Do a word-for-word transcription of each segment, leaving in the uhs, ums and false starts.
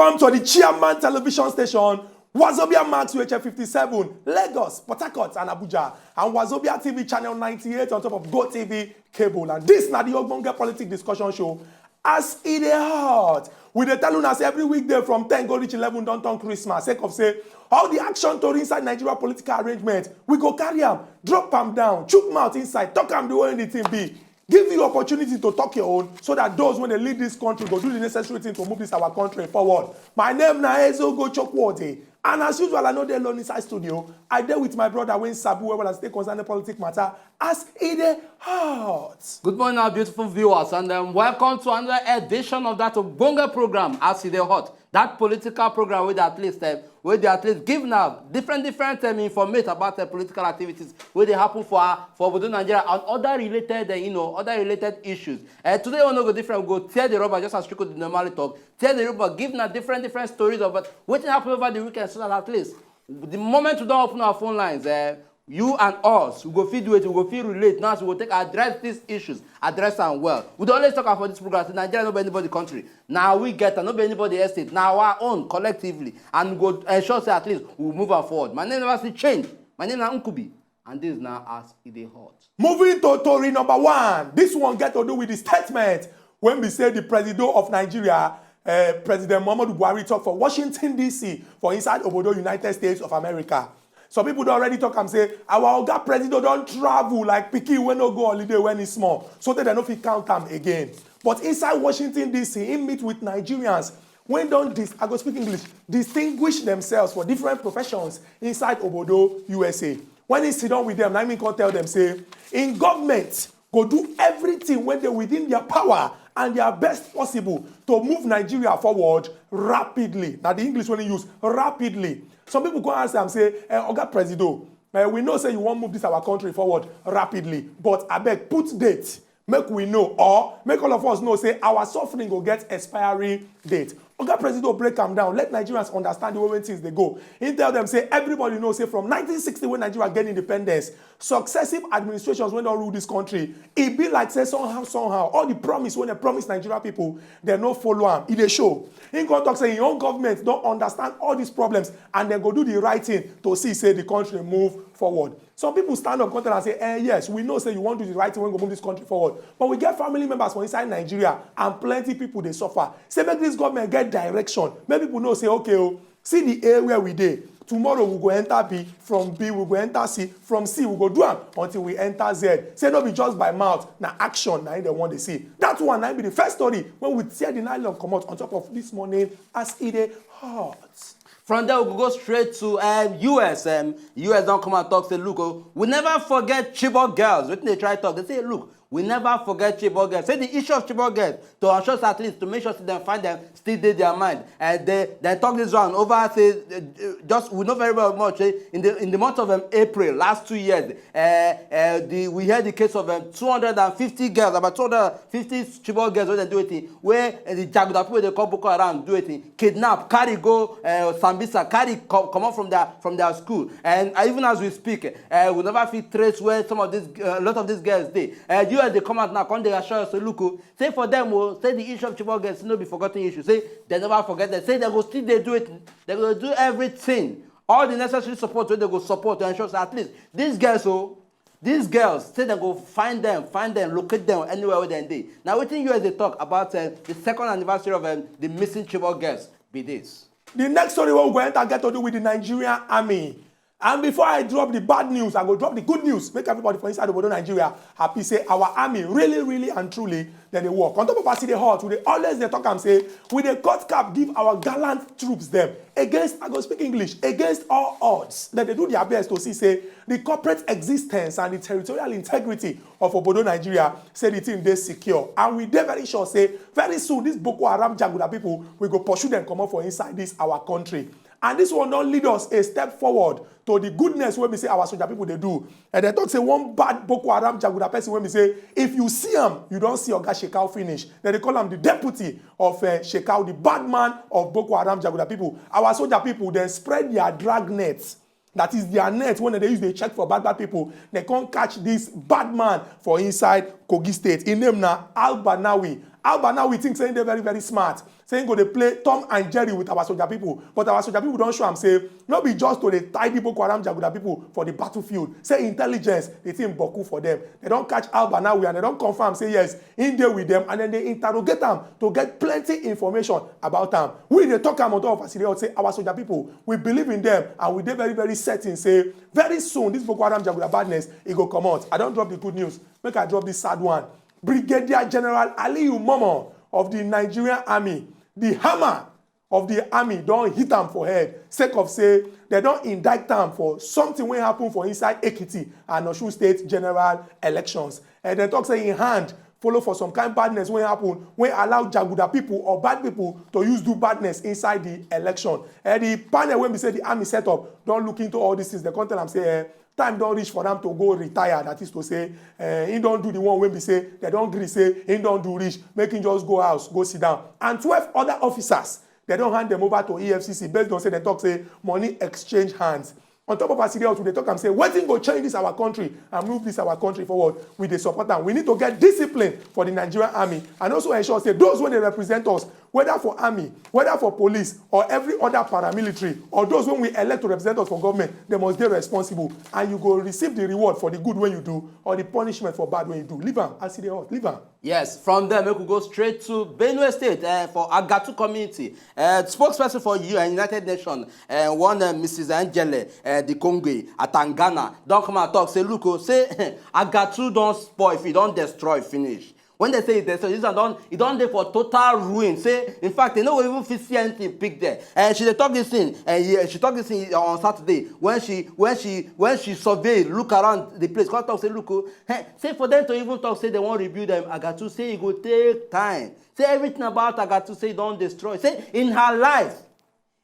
Come to the Chairman Television Station, Wazobia Max U H F fifty-seven, Lagos, Port Harcourt, and Abuja, and Wazobia T V channel ninety-eight on top of Go T V cable. And this na the Ogbonge Politic Discussion Show. As e dey hot, we dey tell una say every weekday from ten go reach eleven don turn Christmas, sake of say all the action tori inside Nigeria political arrangement, we go carry am, drop am down, chook mouth inside, talk am the way the thing be. Give you opportunity to talk your own, so that those wey dey lead this country go do the necessary thing to move this our country forward. My name na Ezeogo Chukwudi, and as usual, I no dey alone inside studio. I dey with my brother wey sabi well well as e take concern the politic matter as e dey hot. Good morning, our beautiful viewers, and um, welcome to another edition of that Ogbonge program, As E Dey Hot. That political program wey dey at least um, wey dey at least give una different different um, informate about uh, political activities wey dey happen for uh, for obodo Nigeria and other related uh, you know other related issues. Uh, today we no go different, we go tear the rubber just as Chukwudi normally talk. Tear the rubber, give una different different stories about wetin happen over the weekend, so that at least the moment we don open our phone lines, uh, you and us, we go fit do it, we go fit relate. Now, so we go take address these issues, address am well. We dey always talk about this program say Nigeria no be anybody country. Na we get am, no be anybody estate. Na our own collectively, and we go ensure say at least we move am forward. My name never still change. My name na Nkubi, and this na As E Dey Hot. Moving to tori number one, this one get to do with the statement wey be say the presido of Nigeria, uh, President Muhammadu Buhari, talk for Washington D C for inside obodo United States of America. Some people don already talk am say our oga presido don travel like pikin wey no go holiday when e small, so tey dem no fit count am again. But inside Washington D C, im meet with Nigerians wey don dis I go speak English distinguish themselves for different professions inside obodo U S A. When he sit down with them, na im he come tell them say im government go do everything wey dey within their power and their best possible to move Nigeria forward rapidly. Na the English wey he use, rapidly. Some people come ask am say, eh, Oga Presido, eh, we know say you wan move this our country forward rapidly, but abeg put date make we know, or make all of us know say our suffering go get expiry date. Oga Presido break am down, let Nigerians understand the way wey things dey go. He tell them say everybody know say from nineteen sixty when Nigeria get independence, successive administrations wey don rule this country, e be like say somehow somehow all the promise wey dem promise Nigeria people, dem no follow am. E dey show. He come talk say im own government don understand all these problems and dem go do the right thing to see say the country move forward. Some people stand up come tell am say, eh, yes, we know say you wan do the right thing wey go move this country forward, but we get family members for inside Nigeria and plenty people dey suffer. Say make this government get direction, make people know say, okay o, see the A where we dey. Tomorrow we go enter B, from B we go enter C, from C we go do am until we enter Z. Say no be just by mouth, na action na im dem wan dey see. That one na im be the first story wey we tear the nylon comot on top of this morning as e dey hot. From there, we go go straight to um, U S. Um, U S don come and talk say, look, oh, we never forget Chibok girls. Wetin dey try talk? They say, look, we never forget Chibok girls. Say the issue of Chibok girls to ensure say at least to make sure say dem find them still dey their mind. And they they talk this one over say uh, uh, just we know very well much. Eh, in the in the month of um, April last two years, uh, uh, the we hear the case of um, two hundred and fifty girls, about two hundred fifty Chibok girls wey dem do wetin wey uh, the jaguda people dey call Boko Haram do wetin kidnap, carry go uh, Sambisa, carry co- comot from their from their school. And uh, even as we speak, uh, we never fit trace where some of these uh, a lot of these girls dey. Uh, U S dey come out now, come dey assure us say, look, oh, say for them, oh, say the issue of Chibok girls no be forgotten issue. Say they never forget them. Say they go still dey do it. They go do everything, all the necessary support wey they go support to ensure say at least these girls, oh, these girls, say dem go find them, find them, locate them anywhere wey dem dey. Na wetin U S dey talk about uh, the second anniversary of um, the missing Chibok girls be this. The next story wey we go enter get to do with the Nigerian army. And before I drop the bad news, I go drop the good news. Make everybody for inside obodo Nigeria happy say our army really, really and truly dem dey work. On top of as e dey hot, we dey always dey talk am say we dey cut cap give our gallant troops dem against, I go speak English, against all odds. Dem dey do their best to see say the corporate existence and the territorial integrity of obodo Nigeria, say the thing dey secure. And we dey very sure say very soon these Boko Haram jaguda people, we go pursue them comot for inside this our country. And this one don lead us a step forward to the goodness wey be say our soldier people dey do. And dem talk say one bad Boko Haram jaguda person wey be say if you see am, you don see Oga Shekau finish. Dem dey call am the deputy of uh, Shekau, the bad man of Boko Haram jaguda people. Our soldier people dem spread their drag net, that is their net wey dem dey use dey check for bad bad people. Dem come catch this bad man for inside Kogi State. Im name na Albanawi. Albanawi think say im dey very, very smart. Say im go dey play Tom and Jerry with our soldier people. But our soldier people don show am say no be just to dey tidy Boko Haram jaguda people for the battlefield. Say intelligence, the thing boku for them. They don catch Albanawi and they don confirm say yes, im dey with them, and then they interrogate am to get plenty information about am. We dey talk am on top of Asiri say our soldier people, we believe in them and we dey very, very certain say very soon this Boko Haram jaguda badness, e go comot. I don drop the good news. Make I drop this sad one. Brigadier General Aliyu Momo of the Nigerian Army, the hammer of the army don hit am for head sake of say they don indict am for something wey happen for inside Ekiti and Osun State general elections. And dem talk say im hand follow for some kind badness wey happen wey allow jaguda people or bad people to use do badness inside the election. And the panel wey be say the army set up don look into all these things. Dem come tell am say, eh, time don reach for am to go retire. That is to say, eh, he don do the one wey be say they don gree say he don do reach, make him just go house, go sit down. And twelve other officers, they don hand them over to E F C C based on say they talk say money exchange hands. On top of Asiri Autu, they talk am say wetin go change this our country and move this our country forward, we dey support am. We need to get discipline for the Nigerian army and also ensure say those wey dey represent us, whether for army, whether for police or every other paramilitary, or those wey we elect to represent us for government, they must dey responsible, and you go receive the reward for the good wey you do or the punishment for bad wey you do. Leave am as e dey hot. Leave am. Yes, from there, make we go straight to Benue State, eh, for Agatu community. Eh, spokesperson for U- eh, United Nations, eh, one, eh, Missus Angele, eh, Dikongwe Atangana, don come and talk, say, look, oh, say, Agatu don spoil, if e don destroy finish. When they say e destroy, this one don, e don dey for total ruin. Say, in fact, they no go even fit see anything pick there. Eh, she dey talk this thing, eh, yeah, she talk this thing on Saturday when she, when she, when she survey, look around the place, come talk, say, look, oh, eh, say for them to even talk, say they wan rebuild them, Agatu say e go take time. Say everything about Agatu say e don destroy. Say in her life,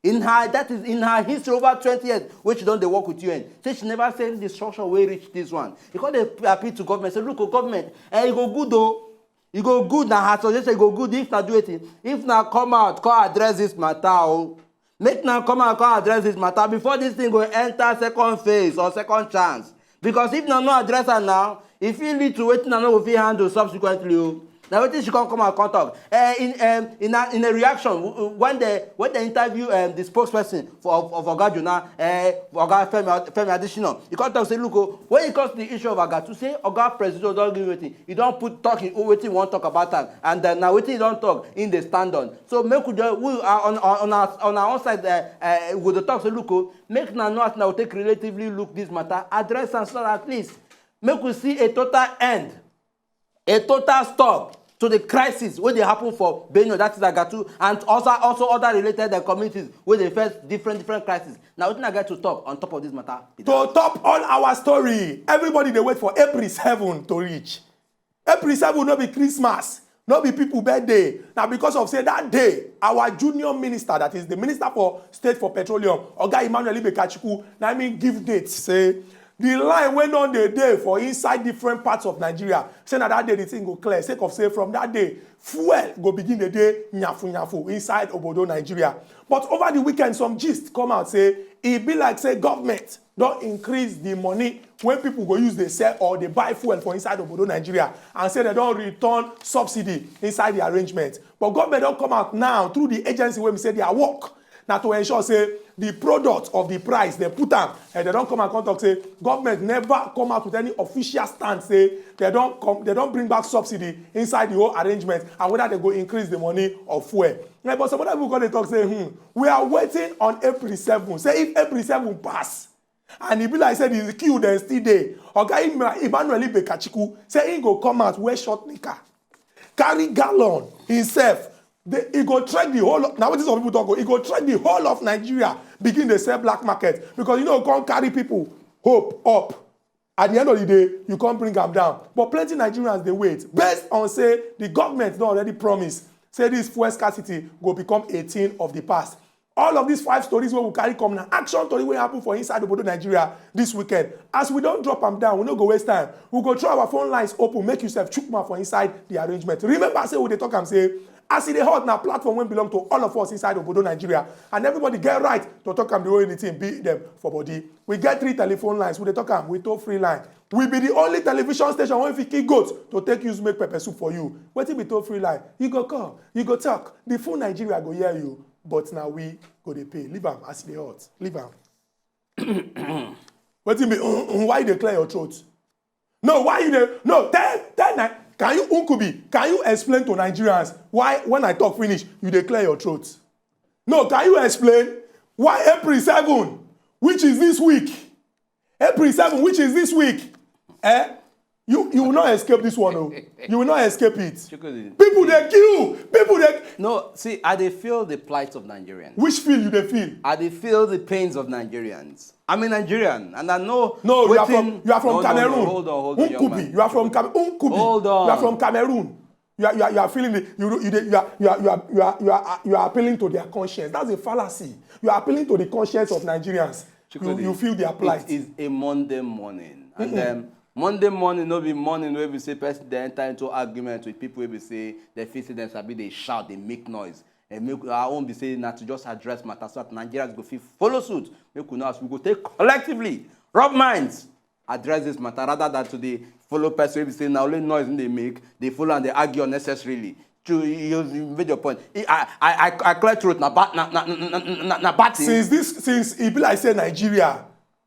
in her, that is in her history over twenty years wey she don dey work with U N, say she never see any destruction wey reach this one. E come dey appeal to government, say, look, oh, government, eh, e go good o. E go good, na her suggestion, e go good if na do wetin? If na come out, come address this matter o. Make na come out, come address this matter before this thing go enter second phase or second chance. Because if na no address am now, e fit lead to wetin na no go fit handle subsequently o. Na wetin she come, come out come talk. Eh, in, um, in a, in a reaction, w- w- when they, when they interview, um, the spokesperson for, of, of Oga Jonah, eh, Oga Femi, Femi Adesina, he come talk say, look, oh, when it comes to the issue of Agatu, say Oga Presido don give wetin, he don put talk in wetin he wan talk about am, and then na wetin he don talk, he dey stand on. So make we just, we are on, on, on our, on our own side, uh, uh, we dey talk say, look, oh, make na no as na we take relatively look this matter, address am, so that at least make we see a total end, a total stop to the crisis wey dey happen for Benue, that is Agatu, and also, also other related, uh, communities wey dey face different, different crises. Na wetin I get to talk on top of this matter be that. To top all our story, everybody dey wait for April seven to reach. April seven no be Christmas, no be people birthday. Na because of say that day, our junior minister, that is the minister for state for petroleum, Oga Emmanuel Ibekachukwu, na him give date say the line wey don dey dey for inside different parts of Nigeria, say na that day the thing go clear, sake of say from that day, fuel go begin dey dey nyafu nyafu inside obodo Nigeria. But over the weekend, some gist come out say e be like say government don increase the money wey people go use dey sell or dey buy fuel for inside obodo Nigeria, and say dem don return subsidy inside the arrangement. But government don come out now through the agency wey be say their work na to ensure say the product of the price dem put am, and dem don come out come talk say government never come out with any official stand say dem don come, dem don bring back subsidy inside the whole arrangement, and whether dem go increase the money of fuel. Eh, but some other people come dey talk say, hmm, we are waiting on April seven. Say if April seven pass, and e be like say the queue dem still dey, Oga Emma- Emmanuel Ibekachukwu say he go come out wear short knicker, carry gallon himself. The, he go trek the whole of, na wetin some people talk o, he go trek the whole of Nigeria, begin dey sell black market, because you know, come carry people hope up. At the end of the day, you come bring am down. But plenty Nigerians dey wait, based on say the government don already promise say this fuel scarcity go become a thing of the past. All of these five stories wey we carry come na action tori wey happen for inside obodo Nigeria this weekend. As we don drop am down, we no go waste time. We go throw our phone lines open, make you sef chook mouth for inside the arrangement. Remember say we dey talk am say As e dey hot, na platform wey belong to all of us inside obodo Nigeria, and everybody get right to talk am the way anything be them for body. We get three telephone lines, we dey talk am with toll free line. We be the only television station wey fit kick goat to take use make pepper soup for you. Wetin be toll free line? You go call, you go talk, the full Nigeria go hear you, but na we go dey pay. Leave am as e dey hot. Leave am. Wetin be, mm, mm, why you dey clear your throat? No, why you dey, no, tell, tell na, can you, Nkubi, can you explain to Nigerians why when I talk finish, you dey clear your throat? No, can you explain why April seven, which is this week, April seven, which is this week, eh? You, you will not escape this one, oh. You will not escape it. Chukwudi. People dey kill. People dey. No, see, I dey feel the plight of Nigerians. Which feel you dey feel? I dey feel the pains of Nigerians. I'm a Nigerian, and I know. No, you are wetin- from, you are from No, no, no, Cameroon. Hold on, hold on, young Nkubi, man. You are from Cam- Nkubi. Hold on. You are from Cameroon. You are, you are, you are feeling the, you, you, dey- you, are, you, are, you, are, you, are, you, are, you are appealing to their conscience. That's a fallacy. You are appealing to the conscience of Nigerians. You, Chukwudi, you feel their plight. It is a Monday morning, and um, Monday morning no be morning wey be say person dey enter into argument with people wey be say dem feel say dem sabi dey shout, dey make noise. And make our own be say na to just address matter so that Nigerians go fit follow suit. Make we know as we go take collectively rub minds, address this matter rather than to dey follow person wey be say na only noise im dey make, dey follow and dey argue unnecessarily. To you, you made your point. I I I, I clear throat na bad na na na na na, na bad thing. Since this, since e be like say Nigeria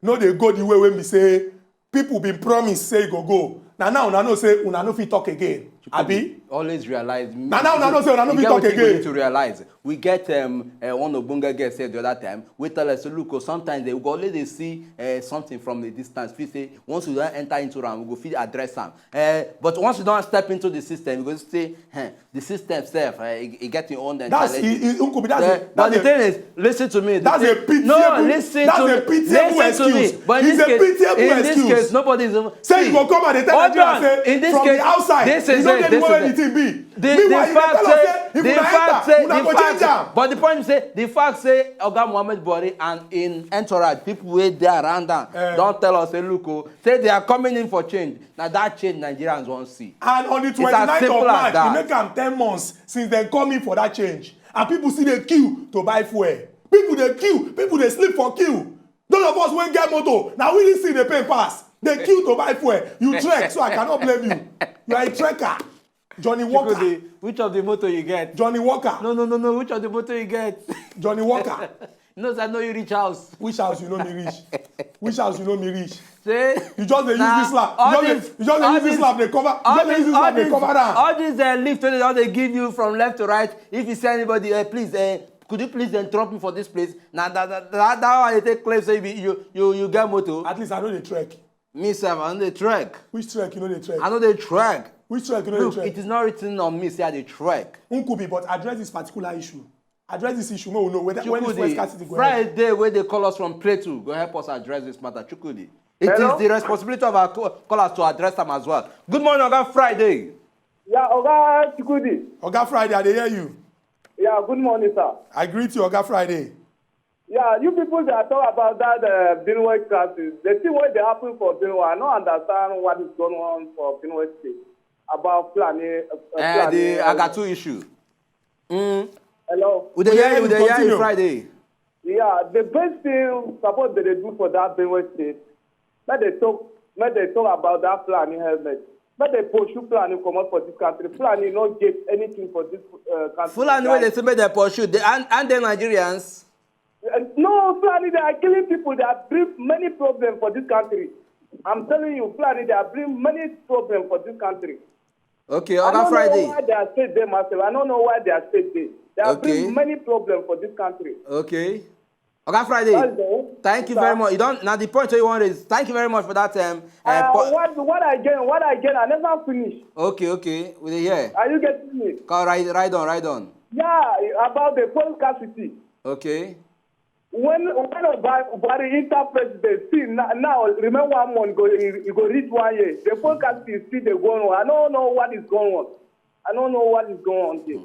no dey go the way wey be say people bin promise say e go go. Na now una know say una no fit talk again. Abi? Always realize. Na now una know say una no fit talk again. To realize, we get um, uh, one ogbonge guest here the other time. We tell us, look, oh, sometimes they go only dey see uh, something from a distance. We say once we don enter into am, we go fit address am. Uh, but once you don step into the system, you go say, eh, the system sef, uh, e, e get im own. That's e, e, Nkubi. That's a, but the that's a, thing is, listen to me. that's a pitiable. No, listen That's to a me. Pitiable Listen to me. Excuse. But in It's this a case, pitiable in this excuse. Case, nobody is even. Say you See, go come and dey tell hold Nigeria on. Say In this from case, the outside, this you is no it, get the this way is it. anything be. The, Meanwhile, the you dey fact tell us say, say if the una fact enter, say, una the go change am. fact, but the point is say, the fact say Oga Mohammed Buhari and in entourage, people wey dey around am, Eh. don tell us say, look, oh, say they are coming in for change. Na that change Nigerians wan see. And on the It's as twenty-ninth simple of as March, that. E make am ten months since dem come in for that change. And people still dey queue to buy fuel. People dey queue. People dey sleep for queue. Those of us wey get motor, na we dey see the pain pass. Dey queue to buy fuel. You trek, so I cannot blame you. You are a trekker. Johnny Walker. Chukwudi, which of the motor you get? Johnny Walker. No, no, no, no. Which of the motor you get? Johnny Walker. No, sir, no, you reach house. Which house you know me reach? Which house you know me reach? Say, You just dey use nah, this laugh. all You just this- dey, you just dey all use this this- laugh dey cover. You all just dey this- use this all laugh dey this- cover am. All these uh, lift wey dem dey give you from left to right, if you see anybody, uh, please, uh, could you please interrupt me for this place? Na that that that, that one I take claim say you be- you you you get motor. At least I no dey trek. Me sef, I no dey trek. Which trek you no dey trek? I no dey trek. Which trek you no dey Look, trek? It is not written on me say I dey trek. Nkubi, but address this particular issue. Address this issue. Make we know whether when this fuel Chukwudi, scarcity go end. Friday wey dey call us from Plateau go help us address this matter. Chukwudi, it is Hello? The responsibility of our co- callers to address them as well. Good morning, Oga Friday. Yeah, Oga Chukwudi. Oga Friday, I dey hear you. Yeah, good morning, sir. I greet you, Oga Friday. Yeah, you people that talk about that uh, Benue crisis, the thing wey dey happen for Benue, I no understand what is going on for Benue State about Fulani. Uh, Uh, Fulani, the uh, Agatu issue. Mm. Hello. We dey We hear hear you, we you, dey hear you continue. Friday. Yeah, the best thing suppose they dey do for that Benue State, make they talk, make they talk about that Fulani helmet. Make they pursue Fulani comot for this country. Fulani no get anything for this uh, country. Fulani wey dey say make dem pursue, they and and the Nigerians. Uh, no, Fulani, they are killing people. They are bring many problems for this country. I'm telling you, Fulani, they are bring many problems for this country. Okay, I Oga don't know Friday. Why they are state there, myself. I don't know why they are state there. They are Okay. Bring many problems for this country. Okay. Oga Friday, That's all. thank you Sir. very much. You don't now the point wey you wan raise. Thank you very much for that. Um, uh, Uh, po- what what I get, what I get, I never finish. okay, okay, we dey hear. Are you getting me? Come, ride, ride on, ride on. Yeah, about the fuel scarcity. Okay. When when Buhari enter president, see now, now remain one month, go he, he go reach one year. The fuel scarcity is still dey go on. I don't know what is going on. I don't know what is going on there.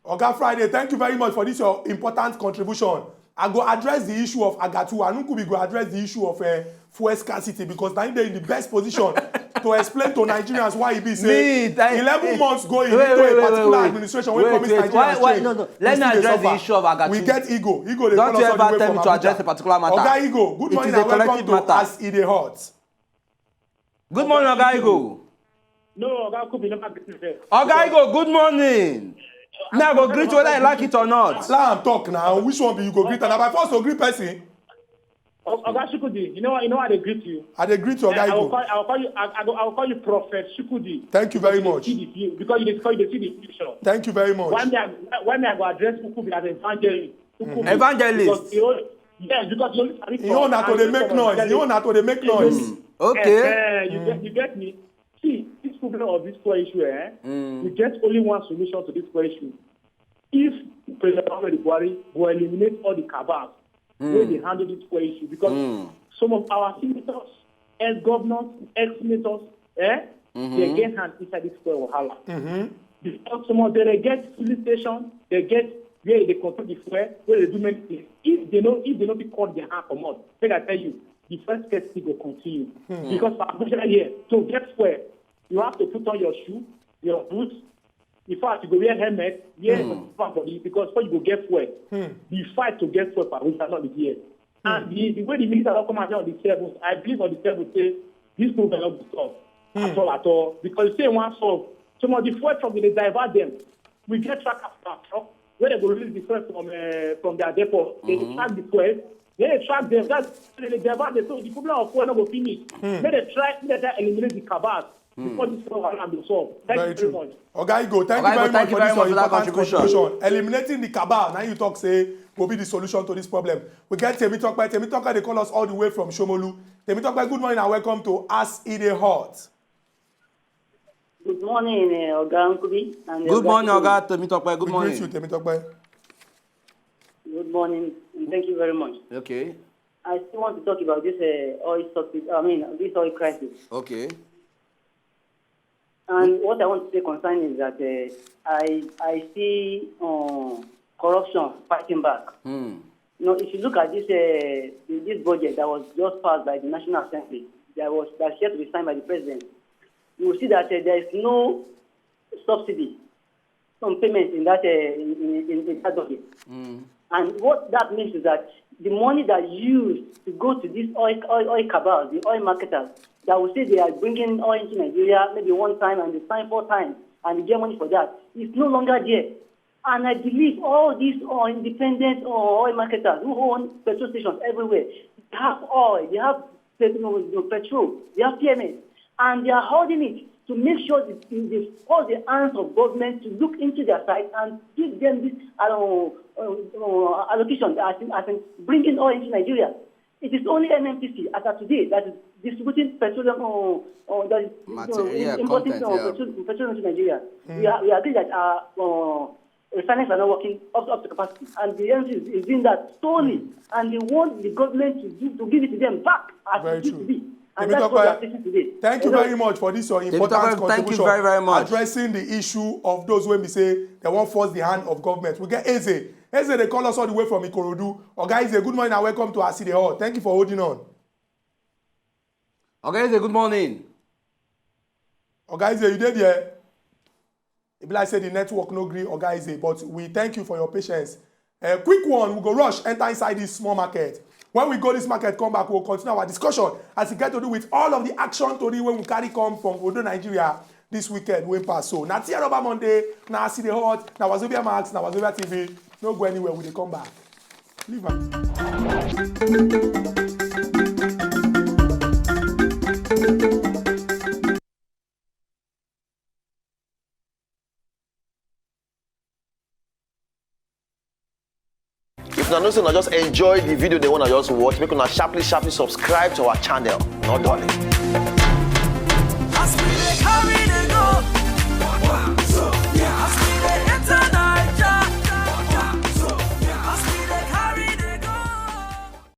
Oga Friday, thank you very much for this your important contribution. I go address the issue of Agatu. Anukubi go address the issue of uh, fuel scarcity, because now they're in the best position to explain to Nigerians why he be say Me, I- eleven months going Wait, into wait, a wait, particular wait, wait. administration wey Wait, promise wait. Nigerians Why, why, change. no, no. Let We me still dey address the suffer. issue of Agatu. We get ego. Ego dey Don't call you us all the ever way tell from me to address Abuja. a particular matter. Oga Ego, good It morning is a and welcome collective to matter. As E Dey Hot. Good morning, Oga Ego. No, Oga Kubi never greet me. Oga Ego, good morning. Me, I go greet whether you like it or not. Allow am talk now. Which one be you go greet? And na by force to greet person. O- Oga Shukudi, you know, you know how they greet you. I dey greet you, Oga I, I will Ego. call, I will call you, I, I, go, I will call you Prophet Shukudi. Thank you very You dey much. see the view, because you dey, because you dey see the future. Thank you very much. Why me, I, why me I go address Kukubi as evangelist? Kukubi. Evangelist. Because you only, yes, because you only sabi You for own na to dey make noise. You own na to dey make noise. Okay. Eh, you get, you get me? See, this problem of this core issue, eh? Mm. We get only one solution to this core issue. If President Muhammadu Buhari go eliminate all the cabals Mm. wey dey handle this core issue, because Mm. some of our senators, ex-governors, ex-senators, eh, they Mm-hmm. get hand inside this core wahala. Mm-hmm. Because some of them, they get filling station, they get where they control the fuel, where they do many things. If they know, if they no fit cut their hand comot, make I tell you, the first case still go continue. Hmm. Because for Abuja here, to get fuel, you have to put on your shoe, your boots. In fact, you go wear helmet, wear Hmm. cover body, because before you go get fuel, Hmm. the fight to get fuel for Abuja no be here. Hmm. And the, the way the minister don come out on the seventh, I believe on the seventh say this problem no go solve at Hmm. all, at all. Because say one solve, some of the fuel truck dey divert them. We get trackers for our truck where they go release the fuel from, uh, from their depot. They dey Mm-hmm. track the fuel. They dey track them. That's they dey divert them. So the problem of fuel no go finish. Hmm. Make they try, make they try eliminate the cabals before this problem go solve. Thank Very you very true. much. Oga Ego, thank Oga you Ego, very thank much you for very this much for that important contribution. contribution. Eliminating the cabal, now you talk say, go be the solution to this problem. We get Temi Tokpe. Temi Tokpe, they call us all the way from Shomolu. Temi Tokpe, good morning and welcome to As E Dey Hot. Good morning, uh, Oga Nkubi. And Good Oga morning, Nkubi. Oga Temi Tokpe. Good We morning. greet you, Temi Tokpe. Good morning, and thank you very much. Okay. I still want to talk about this uh, oil subsidy, I mean, this oil crisis. Okay. And what I want to say concerning is that uh, I I see um, corruption fighting back. Hmm. You know, if you look at this uh, this budget that was just passed by the National Assembly, that was that's yet to be signed by the president, you will see that uh, there is no subsidy, some payments in that uh, in, in, in, in that budget. Mm. And what that means is that the money that used to go to these oil oil, oil cabals, the oil marketers, that will say they are bringing oil into Nigeria maybe one time and they sign four times and they get money for that, is no longer there. And I believe all these uh, independent uh, oil marketers who own petrol stations everywhere, they have oil, they have pet- you know, petrol, they have P M S, and they are holding it to make sure that they force the hands of government to look into their side and give them this uh, uh, uh, allocation as in, as in bringing oil into Nigeria. It is only N N P C as of today that is distributing petroleum uh, uh, that is Material, uh, importing content, uh, yeah. petrol, petrol into Nigeria. We, are, we agree that our uh, refineries are not working up, up to capacity, and the N N P C is, is doing that solely, and they want the government to, do, to give it to them back as Very it used true. to be. And Temi that's what we Tokpe, are facing today. thank you Hello? very much for this your Temi important Tokpe, thank you contribution very, very much. addressing the issue of those when we say they won't force the hand of government. We get Eze. Eze, they call us all the way from Ikorodu. Oga Eze, good morning and welcome to As E Dey Hot. Thank you for holding on. Oga Eze, good morning. Oga Eze, you dey there? E be like say the network no gree Oga Eze, but we thank you for your patience. A quick one, we go rush enter inside this small market. When we go this market, come back, we'll continue our discussion as it get to do with all of the action tori wey we carry come from Odo, Nigeria this weekend wey pass. So na Tear Rubber Monday, na As E Dey Hot, na Wazobia Max, na Wazobia T V. No go anywhere, we dey come back. Leave am. If una know say una just enjoy the video, the one I just watch, make una sharply, sharply subscribe to our channel. No dulling.